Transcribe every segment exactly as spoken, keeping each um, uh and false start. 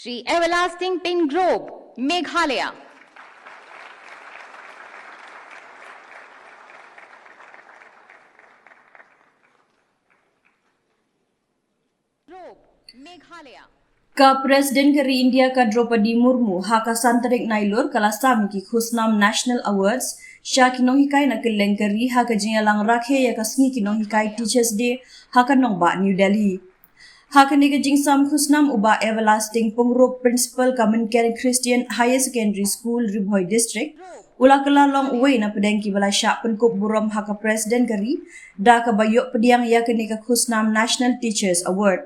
Sri Everlasting Pin Grove, Meghalaya. Grove, Meghalaya. Ka President ka ri India ka Draupadi Murmu ha ka san tarik Nailur ka la sam ki khusnam National Awards sha ki nonghikai na kylleng ka ri ha ka jingïalang rakhe ïa ka sngi ki nonghikai Teachers Day ha ka nongbah New Delhi. Ha kane ka jingsam khusnam u Bah Everlasting Pyngrope, Principal ka Mynken Christian Higher Secondary School, Ri Bhoi District, u la kylla long uwei na pdeng kiba la shah pynkup burom ha ka President ka ri da kaba ïoh pdiang ïa kane ka khusnam National Teachers Award.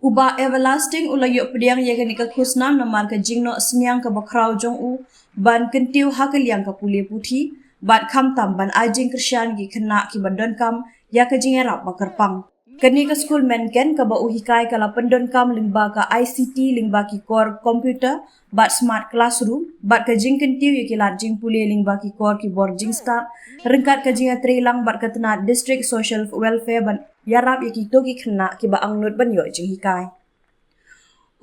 U Bah Everlasting u la ïoh pdiang ïa kane ka khusnam namar ka jingnoh synñiang kaba khraw jong u ban kyntiew ha ka liang ka pule puthi bad khamtam ban ai jingkyrshan ki khynnah kiba donkam ïa ka jingïarap ba kyrpang. Kane ka skul Mynken kaba u hikai ka la pyndonkam lyngba ka I C T, lyngba ki kor computer bad smart classroom, bad ka jingkyntiew ïa ki lad jingpule lyngba ki kor ki bor jingstad, ryngkat ka jingïatreilang bad ka tnat District Social Welfare ban ïarap ïa kito ki khynnah kiba angnud ban ïoh jinghikai.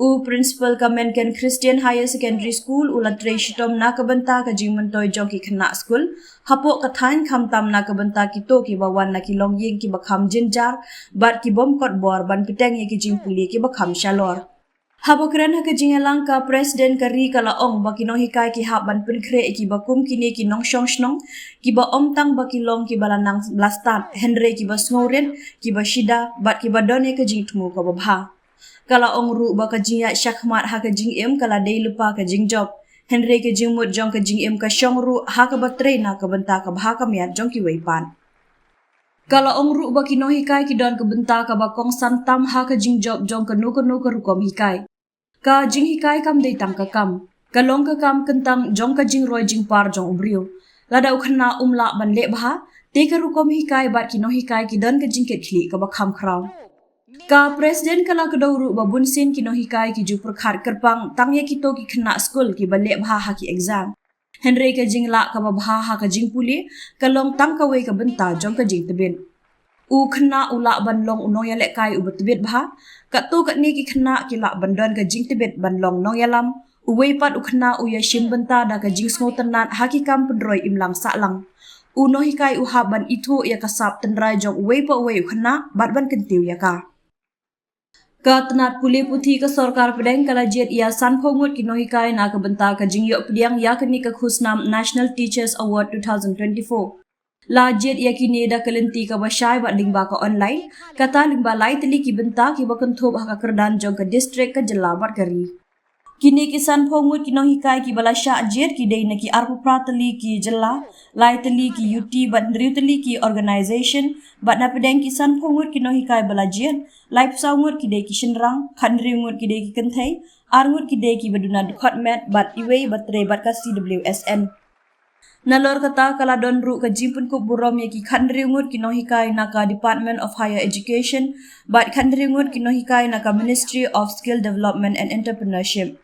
U Principal ka Mynken Christian Higher Secondary School u la trei shitom na ka bynta ka jingmyntoi jong ki khynnah skul hapoh ka thaiñ, khamtam na ka bynta kito kiba wan na ki longïing kiba kham jynjar bad ki bym kot bor ban bteng ïa ki jingpule kiba kham shalor. Haba kren ha ka jingïalang, ka President ka ri ka la ong ba ki nonghikai ki hap ban pynkhreh ïa kiba kum kine ki nongshong shnong kiba ym tang ba ki long kiba la nang la stad, hynrei kiba sngewrit, kiba shida bad kiba don ïa ka jingthmu kaba bha. Ka la ong ruh ba ka jingïaid shakhmat ha ka jingim ka la dei lypa ka jingjop, hynrei ka jingmut jong ka jingim ka shong ruh ha kaba trei na ka bynta ka bha ka miat jong kiwei pat. Ka la ong ruh ba ki nonghikai ki don ka bynta kaba kongsan tam ha ka jingjop jong kano kano ka rukom hikai. Ka jinghikai kam dei tang ka kam, ka long ka kam kyntang jong ka jingroi jingpar jong u briew. Lada u khynnah um lah ban leh bha, te ka rukom hikai bad ki nonghikai ki don ka jingkitkhlieh kaba kham khraw. Ka President ka la kdew ruh ba bunsien ki nonghikai ki ju pyrkhat kyrpang tang ïa kito ki khynnah skul kiba leh bha ha ki exam. Hynrei ka jinglah kaba bha ha ka jingpule ka long tang kawei ka bynta jong ka jingtbit. U khynnah u lah ban long u nongïalehkai uba tbit bha. Katto katne ki khynnah ki lah ban don ka jingtbit ban long nongïalam. Uwei pat u khynnah u ïashim bynta da ka jingsngewtynnat ha ki kam pynroi imlang sahlang. U nonghikai u hap ban ithuh ïa ka sap tynrai jong uwei pa uwei u khynnah bad ban kyntiew ïa ka. Ka tnat pule puthi ka sorkar pdeng ka la jied ïa sanphew ngut ki nonghikai na ka bynta ka jingïoh pdiang ïa kane ka khusnam National Teachers Award two thousand twenty-four. La jied ïa kine da ka lynti kaba shai bad lyngba ka online, kata lyngba lai tylli ki bynta kiba kynthup ha ka kyrdan jong ka district, ka jylla bad ka ri. Kine ki sanphew ngut ki nonghikai kiba la shah jied ki dei na ki arphew phra tylli ki jylla, lai tylli ki U T bad hynriew tylli ki organisation, bad na pdeng ki sanphew ngut ki nonghikai ba la jied, laiphew saw ngut ki dei ki shynrang, khathynriew ngut ki dei ki kynthei, ar ngut ki dei kiba duna dkhot met bad iwei ba trei bad ka C W S N. Nalor kata ka la don ruh ka jingpynkup burom ïa ki khathynriew ngut ki nonghikai na ka Department of Higher Education bad khathynriew ngut ki nonghikai na ka Ministry of Skill Development and Entrepreneurship.